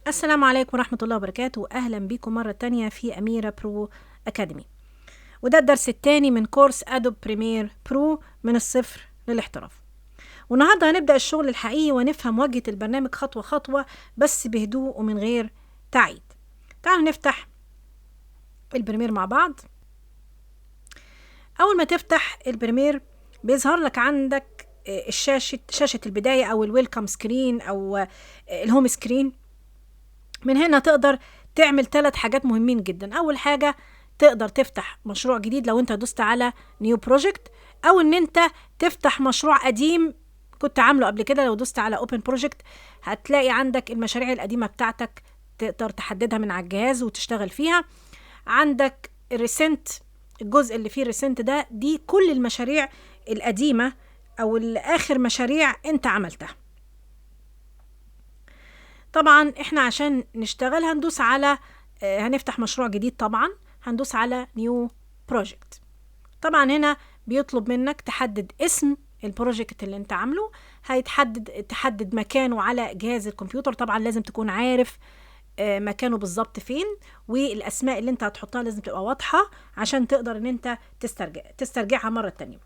السلام عليكم ورحمة الله وبركاته، وأهلا بيكم مرة تانية في أميرة Pro Academy. وده الدرس التاني من كورس Adobe Premiere Pro من الصفر للاحتراف. والنهاردة هنبدأ الشغل الحقيقي ونفهم واجهة البرنامج خطوة خطوة، بس بهدوء ومن غير تعقيد. تعالوا نفتح ال Premiere مع بعض. أول ما تفتح ال Premiere بيظهر لك عندك الشاشة، شاشة البداية أو ال welcome screen أو ال home screen. من هنا تقدر تعمل 3 حاجات مهمين جدا. أول حاجة تقدر تفتح مشروع جديد لو انت دوست على new project، او ان انت تفتح مشروع قديم كنت عامله قبل كده. لو دوست على open project هتلاقي عندك المشاريع القديمة بتاعتك، تقدر تحددها من على الجهاز وتشتغل فيها. عندك ال recent، الجزء اللي فيه ال recent ده دي كل المشاريع القديمة او الاخر مشاريع انت عملتها. طبعا احنا عشان نشتغل هندوس على هنفتح مشروع جديد، طبعا هندوس على new project. طبعا هنا بيطلب منك تحدد اسم ال project اللي انت عامله، تحدد مكانه على جهاز الكمبيوتر. طبعا لازم تكون عارف مكانه بالظبط فين، والاسماء اللي انت هتحطها لازم تبقى واضحة عشان تقدر ان انت تسترجعها مرة تانية.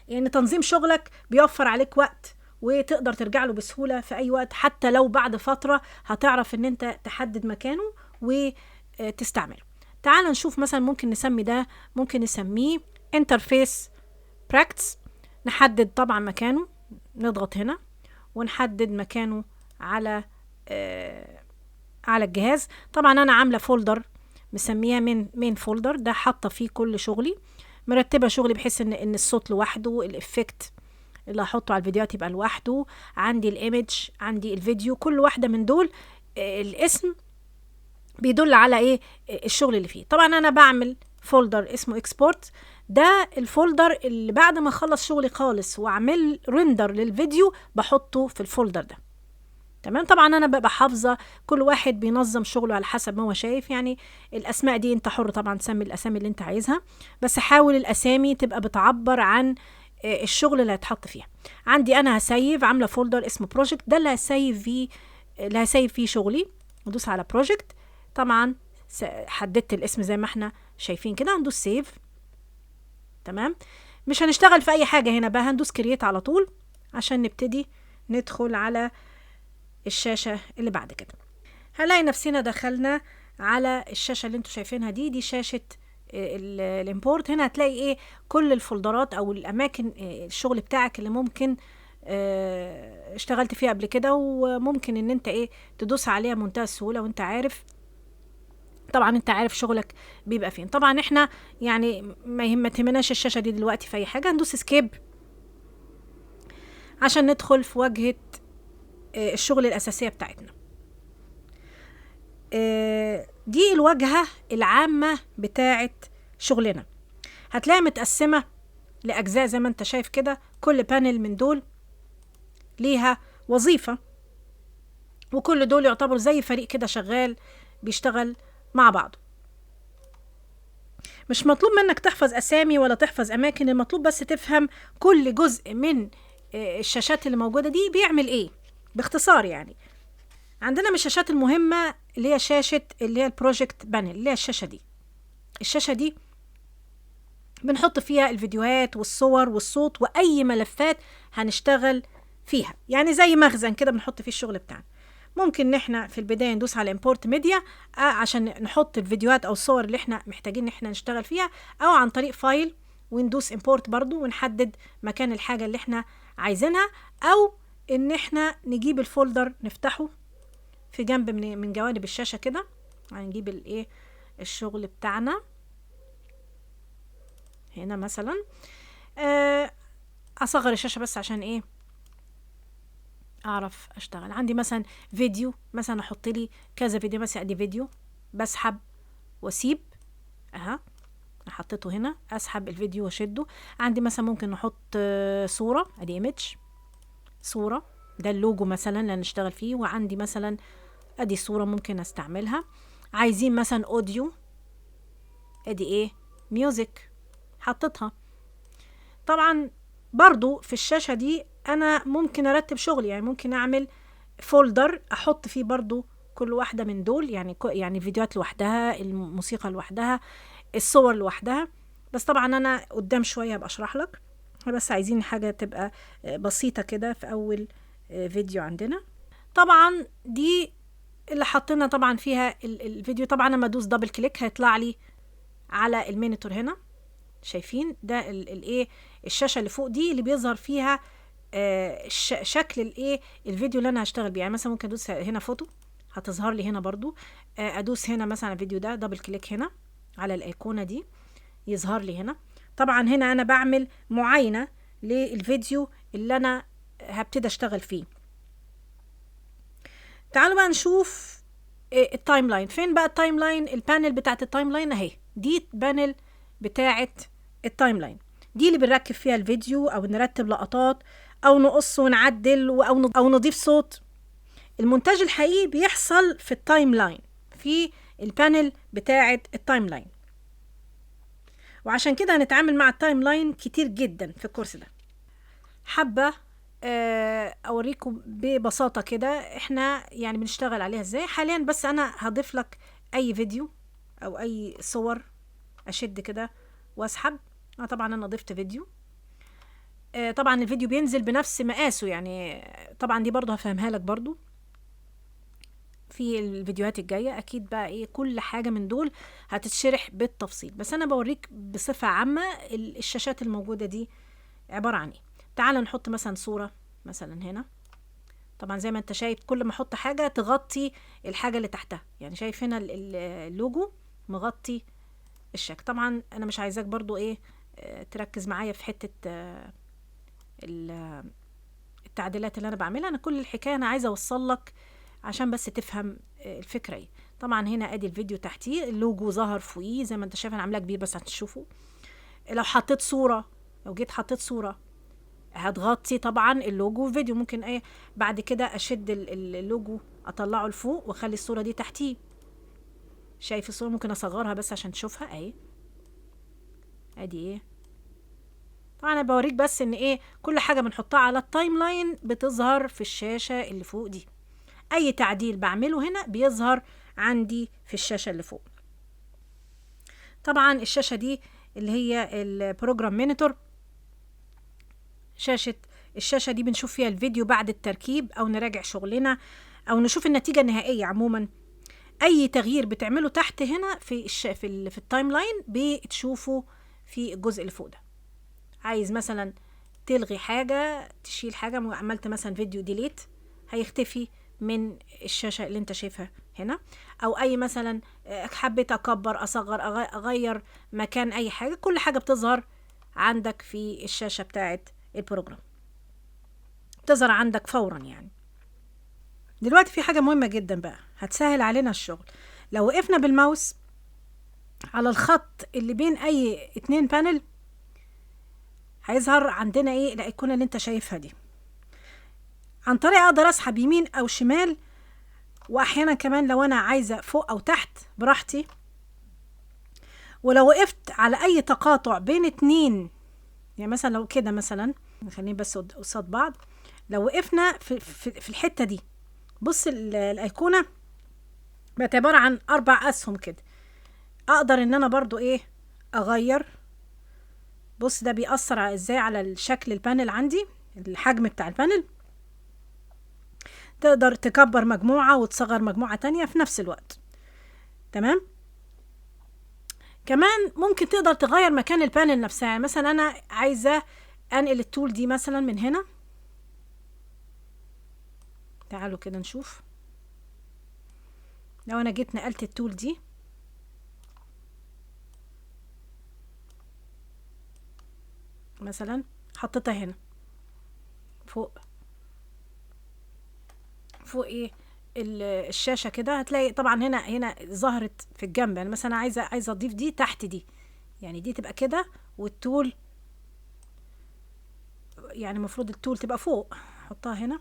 يعني تنظيم شغلك بيوفر عليك وقت وتقدر ترجع له بسهولة في أي وقت، حتى لو بعد فترة هتعرف إن أنت تحدد مكانه وتستعمله. تعال نشوف مثلا ممكن نسمي ده، ممكن نسميه interface practice. نحدد طبعا مكانه، نضغط هنا ونحدد مكانه على الجهاز. طبعا أنا عاملة folder مسميها main folder، ده حاطة فيه كل شغلي، مرتبة شغلي بحيث إن الصوت لوحده، ال effect اللي هحطه على الفيديوهات يبقى لوحده، عندي ال image، عندي الفيديو، كل واحدة من دول الاسم بيدل على ايه الشغل اللي فيه. طبعا انا بعمل folder اسمه export، ده ال folder اللي بعد ما اخلص شغلي خالص واعمل render للفيديو بحطه في ال folder ده. تمام. طبعا انا ببقى حافظه، كل واحد بينظم شغله على حسب ما هو شايف، يعني الاسماء دي انت حر طبعا تسمي الاسامي اللي انت عايزها، بس حاول الاسامي تبقى بتعبر عن الشغل اللي هيتحط فيها. عندي انا هسيف، عامله folder اسمه project، ده اللي هسيف فيه شغلي. ندوس على project، طبعا حددت الاسم زي ما احنا شايفين كده، هندوس save. تمام. مش هنشتغل في اي حاجه هنا بقى، هندوس create على طول عشان نبتدي ندخل على الشاشه اللي بعد كده. هنلاقي نفسنا دخلنا على الشاشه اللي انتوا شايفينها دي، دي شاشه ال import. هنا هتلاقي ايه كل الفولدرات او الاماكن الشغل بتاعك اللي ممكن اشتغلت فيها قبل كده، وممكن ان انت ايه تدوس عليها بمنتهى السهوله، وانت عارف طبعا انت عارف شغلك بيبقى فين. طبعا احنا يعني ما تهمناش الشاشه دي دلوقتي في اي حاجه. هندوس escape عشان ندخل في واجهه الشغل الاساسيه بتاعتنا. دي الواجهة العامة بتاعة شغلنا، هتلاقيها متقسمة لأجزاء زي ما انت شايف كده، كل panel من دول ليها وظيفة، وكل دول يعتبروا زي فريق كده شغال بيشتغل مع بعضه. مش مطلوب منك تحفظ أسامي ولا تحفظ أماكن، المطلوب بس تفهم كل جزء من الشاشات اللي موجودة دي بيعمل إيه باختصار. يعني عندنا من الشاشات المهمة اللي هي شاشة اللي هي ال project panel، اللي هي الشاشة دي. الشاشة دي بنحط فيها الفيديوهات والصور والصوت وأي ملفات هنشتغل فيها، يعني زي مخزن كده بنحط فيه الشغل بتاعنا. ممكن ان احنا في البداية ندوس على import media عشان نحط الفيديوهات او الصور اللي احنا محتاجين ان احنا نشتغل فيها، او عن طريق file وندوس import برضو ونحدد مكان الحاجة اللي احنا عايزينها، او ان احنا نجيب ال folder نفتحه في جنب من جوانب الشاشة كده. هنجيب الايه الشغل بتاعنا هنا مثلا. اصغر الشاشة بس عشان ايه اعرف اشتغل. عندي مثلا فيديو، مثلا احط لي كذا فيديو، مثلا ادي فيديو بسحب واسيب، اها حطيته هنا، اسحب الفيديو واشده. عندي مثلا ممكن نحط صورة، ادي image صورة، ده اللوجو مثلا اللي هنشتغل فيه. وعندي مثلا ادي صورة ممكن استعملها. عايزين مثلا audio، ادي ايه music حطيتها. طبعا برضو في الشاشة دي انا ممكن ارتب شغلي، يعني ممكن اعمل folder احط فيه برضو كل واحدة من دول، يعني الفيديوهات لوحدها، الموسيقى لوحدها، الصور لوحدها. بس طبعا انا قدام شوية هبقى اشرح لك، بس عايزين حاجة تبقى بسيطة كده في اول فيديو عندنا. طبعا دي اللي حطينا طبعا فيها الفيديو. طبعا لما ادوس double click هيطلع لي على ال monitor هنا، شايفين ده الايه الشاشة اللي فوق دي اللي بيظهر فيها شكل الايه الفيديو اللي انا هشتغل بيه. يعني مثلا ممكن ادوس هنا فوتو هتظهر لي هنا برضو، ادوس هنا مثلا الفيديو ده double click هنا على الايقونه دي يظهر لي هنا. طبعا هنا انا بعمل معاينة للفيديو اللي انا هبتدي اشتغل فيه. تعالوا بقى نشوف ال timeline. فين بقى ال timeline؟ ال panel بتاعت ال timeline اهي، دي panel بتاعت ال timeline، دي اللي بنركب فيها الفيديو او نرتب لقطات او نقص ونعدل او نضيف صوت. المونتاج الحقيقي بيحصل في ال timeline، في ال panel بتاعت ال timeline، وعشان كده هنتعامل مع ال timeline كتير جدا في الكورس ده. حابة اوريكم ببساطة كده احنا يعني بنشتغل عليها ازاي حاليا. بس انا هضيف لك اي فيديو او اي صور، اشد كده واسحب. طبعا انا ضفت فيديو، طبعا الفيديو بينزل بنفس مقاسه، يعني طبعا دي برضو هفهمها لك برضو في الفيديوهات الجاية اكيد. بقى ايه كل حاجة من دول هتتشرح بالتفصيل، بس انا بوريك بصفة عامة الشاشات الموجودة دي عبارة عن ايه. تعال نحط مثلا صورة مثلا هنا. طبعا زي ما انت شايف كل ما احط حاجة تغطي الحاجة اللي تحتها، يعني شايف هنا اللوجو مغطي الشكل. طبعا انا مش عايزاك برضو ايه تركز معايا في حتة التعديلات اللي انا بعملها، انا كل الحكاية انا عايزة اوصل لك عشان بس تفهم الفكرة ايه. طبعا هنا ادي الفيديو تحتيه، اللوجو ظهر فوقيه زي ما انت شايف، انا عاملاه كبير بس هتشوفه. لو حطيت صورة، لو جيت حطيت صورة هتغطي طبعا اللوجو والفيديو. ممكن ايه بعد كده اشد اللوجو اطلعه لفوق واخلي الصورة دي تحتيه. شايف الصورة؟ ممكن اصغرها بس عشان تشوفها اهي، ادي ايه. طبعا انا بوريك بس ان ايه كل حاجة بنحطها على ال timeline بتظهر في الشاشة اللي فوق دي. اي تعديل بعمله هنا بيظهر عندي في الشاشة اللي فوق. طبعا الشاشة دي اللي هي ال program monitor، الشاشة دي بنشوف فيها الفيديو بعد التركيب او نراجع شغلنا او نشوف النتيجة النهائية. عموما اي تغيير بتعمله تحت هنا في ال timeline بتشوفه في الجزء اللي فوق ده. عايز مثلا تلغي حاجة، تشيل حاجة، عملت مثلا فيديو delete هيختفي من الشاشة اللي انت شايفها هنا. او اي مثلا حبيت اكبر، اصغر، اغير مكان اي حاجة، كل حاجة بتظهر عندك في الشاشة بتاعت ال program، بتظهر عندك فورا. يعني دلوقتي في حاجة مهمة جدا بقى هتسهل علينا الشغل. لو وقفنا بالماوس على الخط اللي بين اي اتنين panel هيظهر عندنا ايه الايقونة اللي انت شايفها دي. عن طريق اقدر اسحب يمين او شمال، واحيانا كمان لو انا عايزة فوق او تحت براحتي. ولو وقفت على اي تقاطع بين اتنين، يعني مثلا لو كده مثلا، خلينا بس قصاد بعض، لو وقفنا في الحتة دي، بص الايقونة بقت عبارة عن 4 اسهم كده. اقدر ان انا برضو ايه اغير. بص ده بيأثر ازاي على الشكل ال panel عندي، الحجم بتاع ال panel. تقدر تكبر مجموعة وتصغر مجموعة تانية في نفس الوقت. تمام. كمان ممكن تقدر تغير مكان ال panel نفسها. يعني مثلا انا عايزة انقل ال tool دي مثلا من هنا، تعالوا كده نشوف. لو انا جيت نقلت ال tool دي مثلا، حطيتها هنا فوق ايه الشاشة كده، هتلاقي طبعا هنا ظهرت في الجنب. يعني مثلا عايزه اضيف دي تحت دي، يعني دي تبقى كده وال tool، يعني المفروض ال tool تبقى فوق، احطها هنا،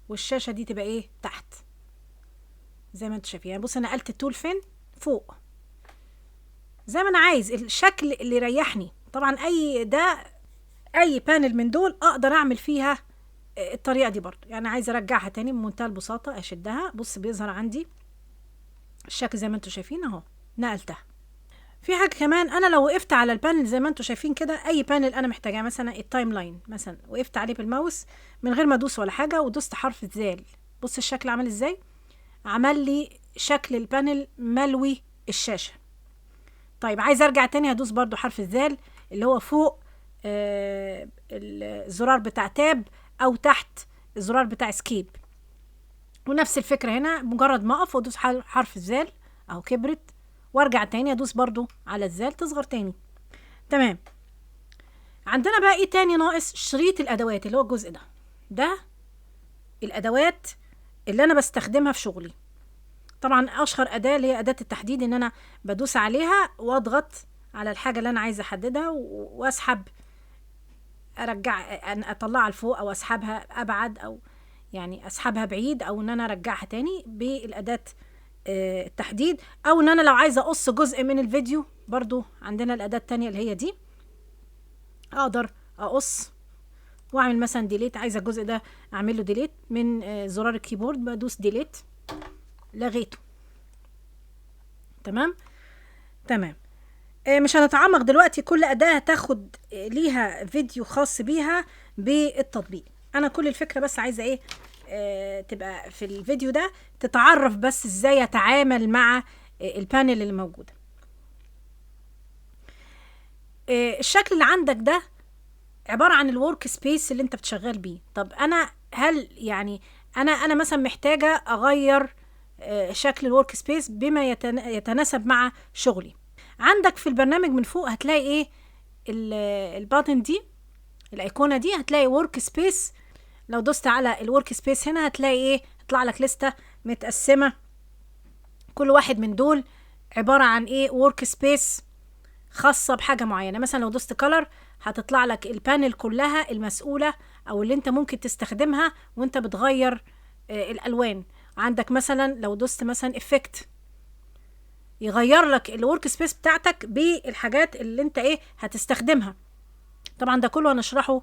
والشاشه دي تبقى ايه تحت زي ما انتوا شايفين. يعني بص انا نقلت ال tool فين؟ فوق، زي ما انا عايز الشكل اللي يريحني. طبعا اي panel من دول اقدر اعمل فيها الطريقة دي برضو. يعني عايزه ارجعها تاني بمنتهى البساطة، اشدها، بص بيظهر عندي الشكل زي ما انتم شايفين اهو، نقلتها. في حاجة كمان، انا لو وقفت على ال panel زي ما انتم شايفين كده، اي panel انا محتاجاه، مثلا ال timeline مثلا، وقفت عليه بالماوس من غير ما ادوس ولا حاجة، ودوست حرف الذال، بص الشكل عمل ازاي، عمل لي شكل ال panel ملوي الشاشة. طيب عايز ارجع تاني، هدوس برضو حرف الذال اللي هو فوق الزرار بتاع tab او تحت الزرار بتاع escape. ونفس الفكرة هنا، مجرد ما اقف وادوس حرف الذال اهو كبرت، وارجع تاني ادوس برضو على الذال تصغر تاني. تمام. عندنا بقى ايه تاني ناقص؟ شريط الادوات اللي هو الجزء ده، ده الادوات اللي انا بستخدمها في شغلي. طبعا اشهر اداة اللي هي اداة التحديد، ان انا بدوس عليها واضغط على الحاجة اللي انا عايزة احددها واسحب، ارجع اطلعها لفوق او اسحبها ابعد، او يعني اسحبها بعيد، او ان انا ارجعها تاني بالاداة التحديد. او ان انا لو عايزة اقص جزء من الفيديو برضو عندنا الاداة التانية اللي هي دي، اقدر اقص واعمل مثلا delete، عايزة الجزء ده اعمل له delete من زرار ال keyboard، بدوس delete، لغيته. تمام تمام. مش هنتعمق دلوقتي، كل أداة هتاخد ليها فيديو خاص بيها بالتطبيق. أنا كل الفكرة بس عايزة إيه، تبقى في الفيديو ده تتعرف بس إزاي أتعامل مع ال panel اللي موجودة. الشكل اللي عندك ده عبارة عن ال workspace اللي أنت بتشغل بيه. طب أنا هل يعني أنا مثلا محتاجة أغير شكل ال workspace بما يتناسب مع شغلي؟ عندك في البرنامج من فوق هتلاقي ايه، ال button دي، الايقونه دي، هتلاقي workspace. لو دوست على ال workspace هنا هتلاقي ايه، هيطلع لك لستة متقسمه، كل واحد من دول عبارة عن ايه، workspace خاصة بحاجة معينة. مثلا لو دوست color هتطلع لك ال panel كلها المسؤولة او اللي انت ممكن تستخدمها وانت بتغير الالوان. عندك مثلا لو دوست مثلا effect يغير لك ال workspace بتاعتك بالحاجات اللي انت ايه هتستخدمها. طبعا ده كله هنشرحه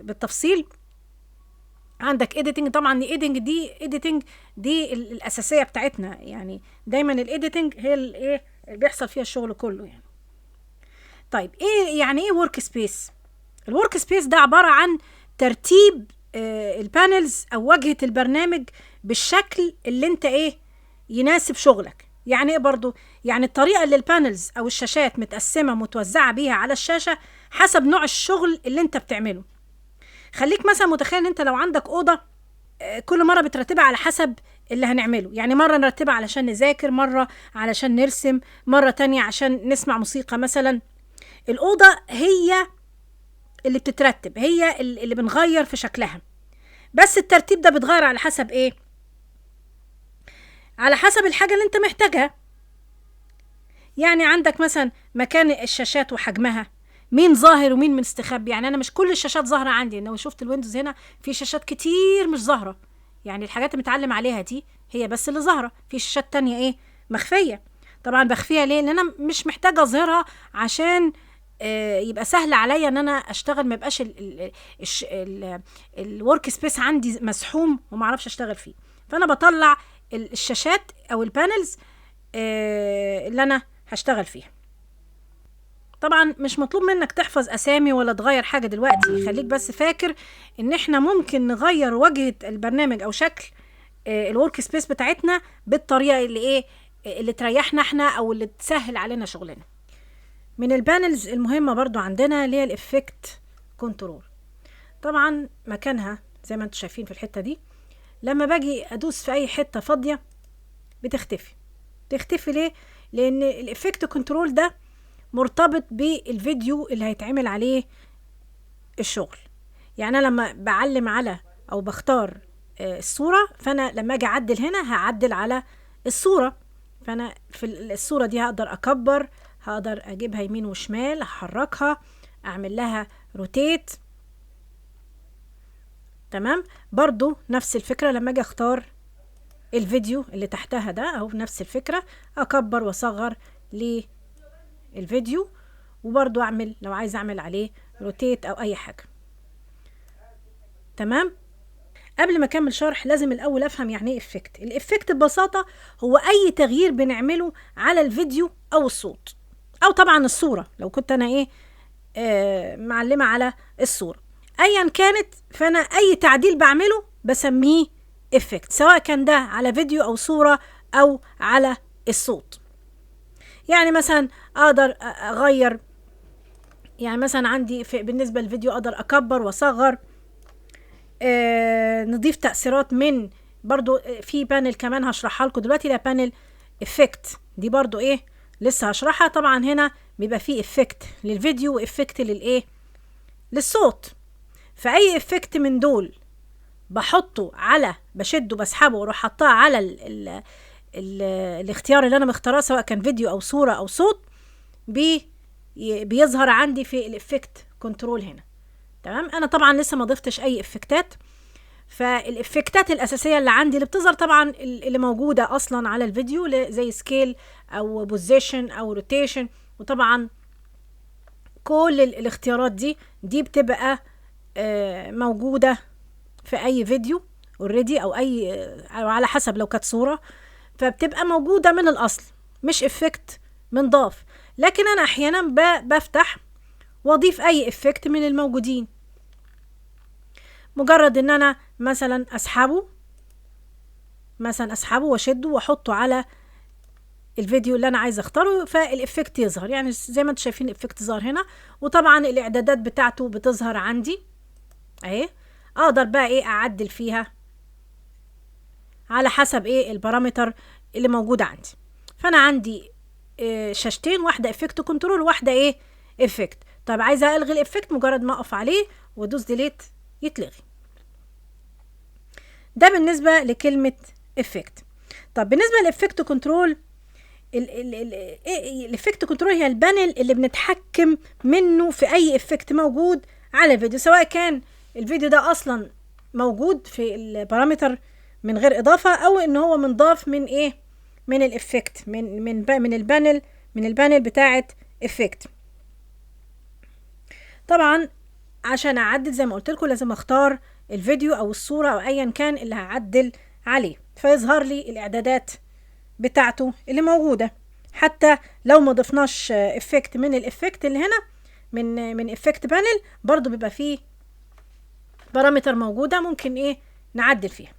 بالتفصيل. عندك editing، طبعا editing دي الاساسية بتاعتنا، يعني دايما ال editing هي الايه اللي بيحصل فيها الشغل كله يعني. طيب ايه يعني ايه workspace؟ ال workspace ده عبارة عن ترتيب ال panels او واجهه البرنامج بالشكل اللي انت ايه يناسب شغلك. يعني ايه برضو؟ يعني الطريقة اللي ال panels او الشاشات متقسمة متوزعة بيها على الشاشة حسب نوع الشغل اللي انت بتعمله. خليك مثلا متخيل ان انت لو عندك أوضة، كل مرة بترتبها على حسب اللي هنعمله. يعني مرة نرتبها علشان نذاكر، مرة علشان نرسم، مرة تانية عشان نسمع موسيقى مثلا. الأوضة هي اللي بتترتب، هي اللي بنغير في شكلها، بس الترتيب ده بيتغير على حسب ايه؟ على حسب الحاجة اللي انت محتاجها. يعني عندك مثلا مكان الشاشات وحجمها، مين ظاهر ومين مستخبي. يعني انا مش كل الشاشات ظاهرة عندي، لو شفت ال Windows هنا في شاشات كتير مش ظاهرة، يعني الحاجات اللي متعلم عليها دي هي بس اللي ظاهرة، في شاشات تانية ايه مخفية. طبعا بخفيها ليه؟ لان انا مش محتاجة اظهرها عشان يبقى سهل عليا ان انا اشتغل، ما يبقاش ال workspace عندي مسحوم وما اعرفش اشتغل فيه. فانا بطلع الشاشات او ال panels اللي انا هشتغل فيها. طبعا مش مطلوب منك تحفظ اسامي ولا تغير حاجة دلوقتي، خليك بس فاكر ان احنا ممكن نغير واجهه البرنامج او شكل ال workspace بتاعتنا بالطريقة اللي ايه اللي تريحنا احنا او اللي تسهل علينا شغلنا. من ال panels المهمة برضو عندنا اللي هي ال effect control. طبعا مكانها زي ما انتم شايفين في الحتة دي، لما باجي ادوس في اي حتة فاضية بتختفي. تختفي ليه؟ لان ال effect control ده مرتبط بالفيديو اللي هيتعمل عليه الشغل. يعني انا لما بعلم على او بختار الصورة، فانا لما اجي اعدل هنا هعدل على الصورة، فانا في الصورة دي هقدر اكبر، هقدر اجيبها يمين وشمال، احركها، اعمل لها rotate. تمام. برضو نفس الفكرة لما اجي اختار الفيديو اللي تحتها ده اهو، نفس الفكرة، اكبر واصغر للفيديو، وبرضو اعمل لو عايز اعمل عليه rotate او اي حاجة. تمام. قبل ما اكمل شرح لازم الاول افهم يعني ايه effect. ال effect ببساطة هو اي تغيير بنعمله على الفيديو او الصوت، او طبعا الصورة لو كنت انا ايه معلمه على الصورة ايا كانت، فانا اي تعديل بعمله بسميه effect، سواء كان ده على فيديو او صوره او على الصوت. يعني مثلا اقدر اغير، يعني مثلا عندي بالنسبة للفيديو اقدر اكبر واصغر، نضيف تأثيرات من برضو في panel كمان هشرحها لكم دلوقتي، ده panel effect دي برضو ايه لسه هشرحها. طبعا هنا بيبقى فيه effect للفيديو و effect للايه للصوت، فاي effect من دول بحطه على، بشده بسحبه واروح حطاه على ال ال ال الاختيار اللي انا مختاراه سواء كان فيديو او صورة او صوت، بيظهر عندي في ال effect control هنا. تمام. انا طبعا لسه ما ضفتش اي effect ات، فال effect ات الاساسية اللي عندي اللي بتظهر طبعا اللي موجودة اصلا على الفيديو زي scale او position او rotation، وطبعا كل الاختيارات دي بتبقى موجودة في اي فيديو already، او اي أو على حسب لو كانت صوره، فبتبقى موجودة من الاصل مش effect من ضاف. لكن انا احيانا بفتح واضيف اي effect من الموجودين، مجرد ان انا مثلا اسحبه، مثلا اسحبه واشده واحطه على الفيديو اللي انا عايزه اختاره، فال effect يظهر. يعني زي ما انتم شايفين ال effect ظهر هنا، وطبعا الاعدادات بتاعته بتظهر عندي اهي، اقدر بقى ايه اعدل فيها على حسب ايه ال parameter اللي موجود عندي. فانا عندي شاشتين، واحدة effect control وواحدة ايه effect. طب عايزه الغي ال effect، مجرد ما اقف عليه وادوس delete يتلغي. ده بالنسبة لكلمة effect. طب بالنسبة لل effect control، ال effect control هي ال panel اللي بنتحكم منه في اي effect موجود على الفيديو، سواء كان الفيديو ده اصلا موجود في ال parameter من غير اضافه، او ان هو منضاف من ايه، من ال effect، من من من ال panel، من ال panel بتاعه effect. طبعا عشان اعدل زي ما قلت لكم لازم اختار الفيديو او الصورة او ايا كان اللي هعدل عليه، فيظهر لي الاعدادات بتاعته اللي موجودة، حتى لو ما ضفناش effect من ال effect اللي هنا من effect panel، برضو بيبقى فيه parameter موجودة ممكن ايه نعدل فيها.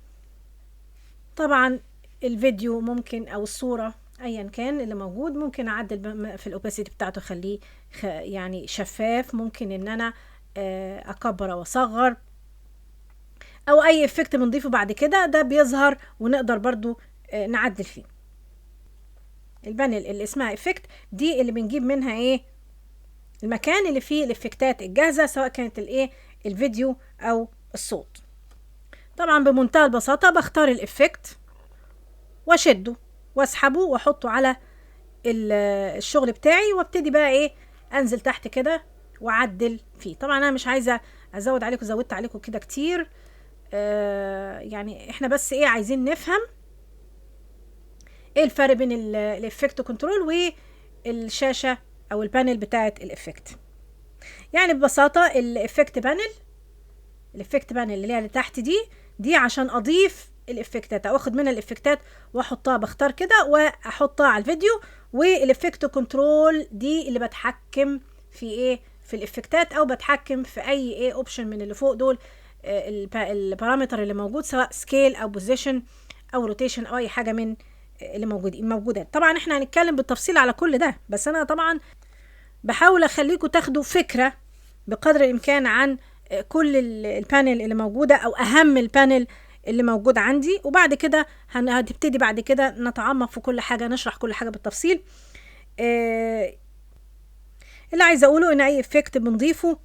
طبعا الفيديو ممكن او الصورة ايا كان اللي موجود ممكن اعدل في ال opacity بتاعته، اخليه يعني شفاف، ممكن ان انا اكبر او اصغر، او اي effect بنضيفه بعد كده ده بيظهر ونقدر برضو نعدل فيه. ال panel اللي اسمها effect دي اللي بنجيب منها ايه المكان اللي فيه ال effect ات الجاهزة، سواء كانت الايه الفيديو او الصوت. طبعا بمنتهى البساطة بختار ال effect واشده واسحبه واحطه على الشغل بتاعي، وابتدي بقى ايه انزل تحت كده واعدل فيه. طبعا انا مش عايزه ازود عليكم، زودت عليكم كده كتير، يعني احنا بس ايه عايزين نفهم ايه الفرق بين ال effect control والشاشه او ال panel بتاعه ال effect. يعني ببساطة ال effect panel، ال effect panel اللي هي اللي تحت دي عشان اضيف ال effect ات او اخد منها ال effect ات واحطها، بختار كده واحطها على الفيديو. وال effect control دي اللي بتحكم في ايه في ال effect ات، او بتحكم في اي ايه option من اللي فوق دول، ال parameter اللي موجود سواء scale او position او rotation او اي حاجة من اللي موجودة. طبعا احنا هنتكلم بالتفصيل على كل ده، بس انا طبعا بحاول اخليكم تاخدوا فكرة بقدر الامكان عن كل ال panel اللي موجودة او اهم ال panel اللي موجود عندي، وبعد كده هنبتدي بعد كده نتعمق في كل حاجة، نشرح كل حاجة بالتفصيل. اللي عايزه اقوله ان اي effect بنضيفه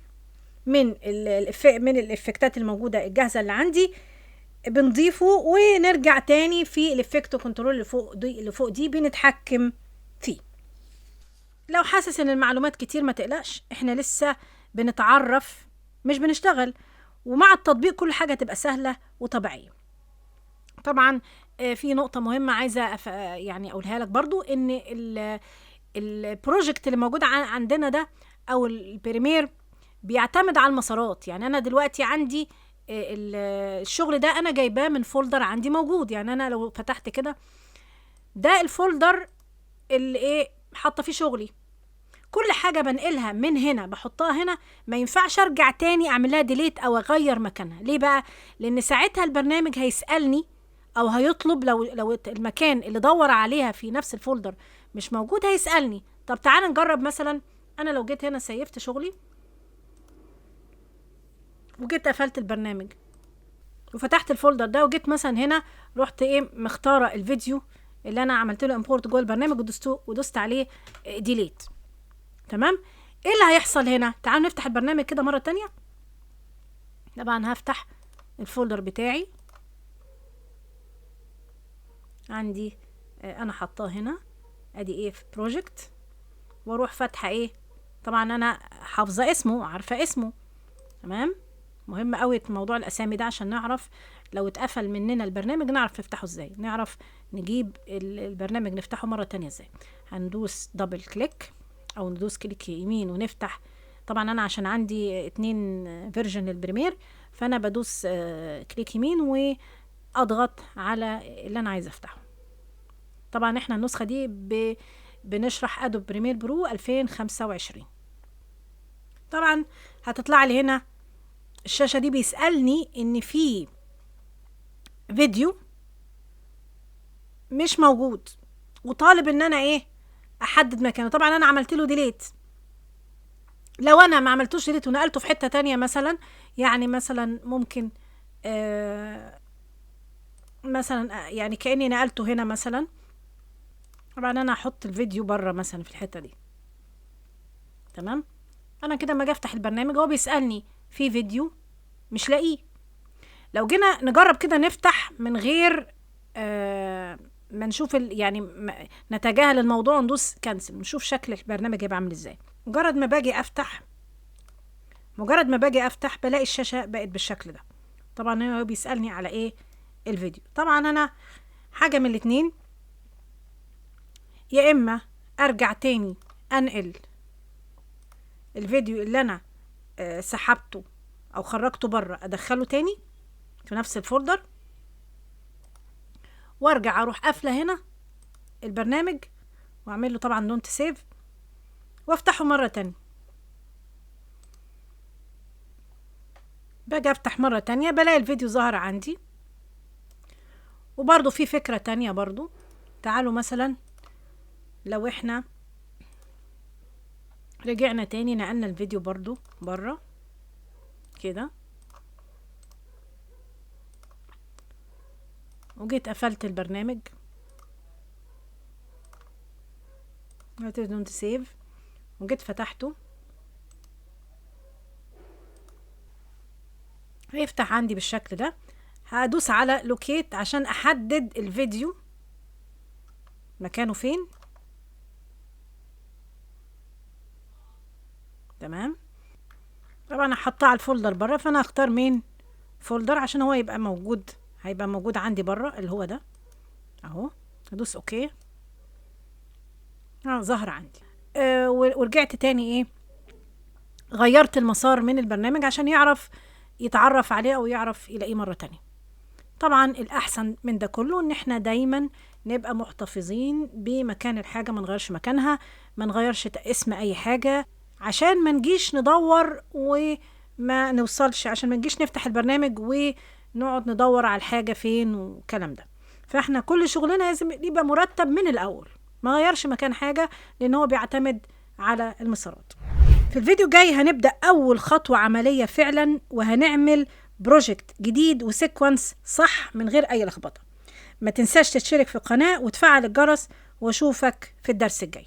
من ال effect ات الموجودة الجاهزة اللي عندي بنضيفه، ونرجع تاني في ال effect control اللي فوق دي بنتحكم فيه. لو حاسس ان المعلومات كتير ما تقلقش، احنا لسه بنتعرف مش بنشتغل، ومع التطبيق كل حاجة تبقى سهلة وطبيعية. طبعا في نقطة مهمة عايزة يعني اقولها لك برضو، ان ال project اللي موجود عندنا ده او ال Premiere بيعتمد على المسارات. يعني انا دلوقتي عندي الشغل ده انا جايباه من folder عندي موجود. يعني انا لو فتحت كده ده ال folder اللي ايه حاطه فيه شغلي، كل حاجة بنقلها من هنا بحطها هنا، ما ينفعش ارجع تاني اعمل لها delete او اغير مكانها. ليه بقى؟ لان ساعتها البرنامج هيسالني او هيطلب، لو المكان اللي دور عليها في نفس ال folder مش موجود هيسالني. طب تعالى نجرب، مثلا انا لو جيت هنا سيفت شغلي وجيت قفلت البرنامج وفتحت ال folder ده، وجيت مثلا هنا رحت ايه مختاره الفيديو اللي انا عملت له import جوه البرنامج ودوست عليه delete. تمام. ايه اللي هيحصل هنا؟ تعالوا نفتح البرنامج كده مرة تانية. طبعا هفتح ال folder بتاعي، عندي انا حطاه هنا، ادي ايه في project، واروح فاتحة ايه، طبعا انا حافظه اسمه عارفه اسمه. تمام. مهم قوي موضوع الاسامي ده عشان نعرف لو اتقفل مننا البرنامج نعرف نفتحه ازاي، نعرف نجيب البرنامج نفتحه مرة تانية ازاي. هندوس double click او ندوس click يمين ونفتح. طبعا انا عشان عندي 2 version لل Premiere فانا بدوس click يمين واضغط على اللي انا عايزه افتحه. طبعا احنا النسخة دي بنشرح Adobe Premiere Pro 2025. طبعا هتطلع لي هنا الشاشة دي بيسألني ان في فيديو مش موجود وطالب ان انا ايه احدد مكانه. طبعا انا عملت له delete. لو انا ما عملتوش delete ونقلته في حتة تانية مثلا، يعني مثلا ممكن مثلا يعني كأني نقلته هنا مثلا. طبعا انا هحط الفيديو بره مثلا في الحتة دي. تمام. انا كده لما اجي افتح البرنامج هو بيسألني في فيديو مش لاقيه. لو جينا نجرب كده نفتح من غير ما نشوف يعني نتجاهل الموضوع وندوس cancel، نشوف شكل البرنامج هيبقى عامل ازاي. مجرد ما باجي افتح بلاقي الشاشة بقت بالشكل ده. طبعا هو بيسألني على ايه الفيديو. طبعا انا حاجة من الاتنين، يا اما ارجع تاني انقل الفيديو اللي انا سحبته او خرجته بره ادخله تاني في نفس ال folder، وارجع اروح قافله هنا البرنامج واعمل له طبعا don't save وافتحه مرة تانية. باجي افتح مرة تانية بلاقي الفيديو ظهر عندي. وبرضو في فكرة تانية برضو، تعالوا مثلا لو احنا رجعنا تاني نقلنا الفيديو برضو بره كده، وجيت قفلت البرنامج don't save وجيت فتحته، هيفتح عندي بالشكل ده. هدوس على locate عشان احدد الفيديو مكانه فين. تمام. طبعا انا حاطاه على ال folder بره، فانا هختار main folder عشان هو يبقى موجود، هيبقى موجود عندي بره اللي هو ده اهو. هدوس okay، ظهر عندي. ورجعت تاني ايه غيرت المسار من البرنامج عشان يعرف يتعرف عليه او يعرف يلاقيه مرة تانية. طبعا الاحسن من ده كله ان احنا دايما نبقى محتفظين بمكان الحاجة، ما نغيرش مكانها، ما نغيرش اسم اي حاجة، عشان ما نجيش ندور وما نوصلش، عشان ما نجيش نفتح البرنامج ونقعد ندور على الحاجة فين والكلام ده. فاحنا كل شغلنا لازم يبقى مرتب من الاول، ما غيرش مكان حاجة، لان هو بيعتمد على المسارات. في الفيديو الجاي هنبدأ اول خطوة عملية فعلا، وهنعمل project جديد و sequence صح من غير اي لخبطة. ما تنساش تشترك في القناة وتفعل الجرس، واشوفك في الدرس الجاي.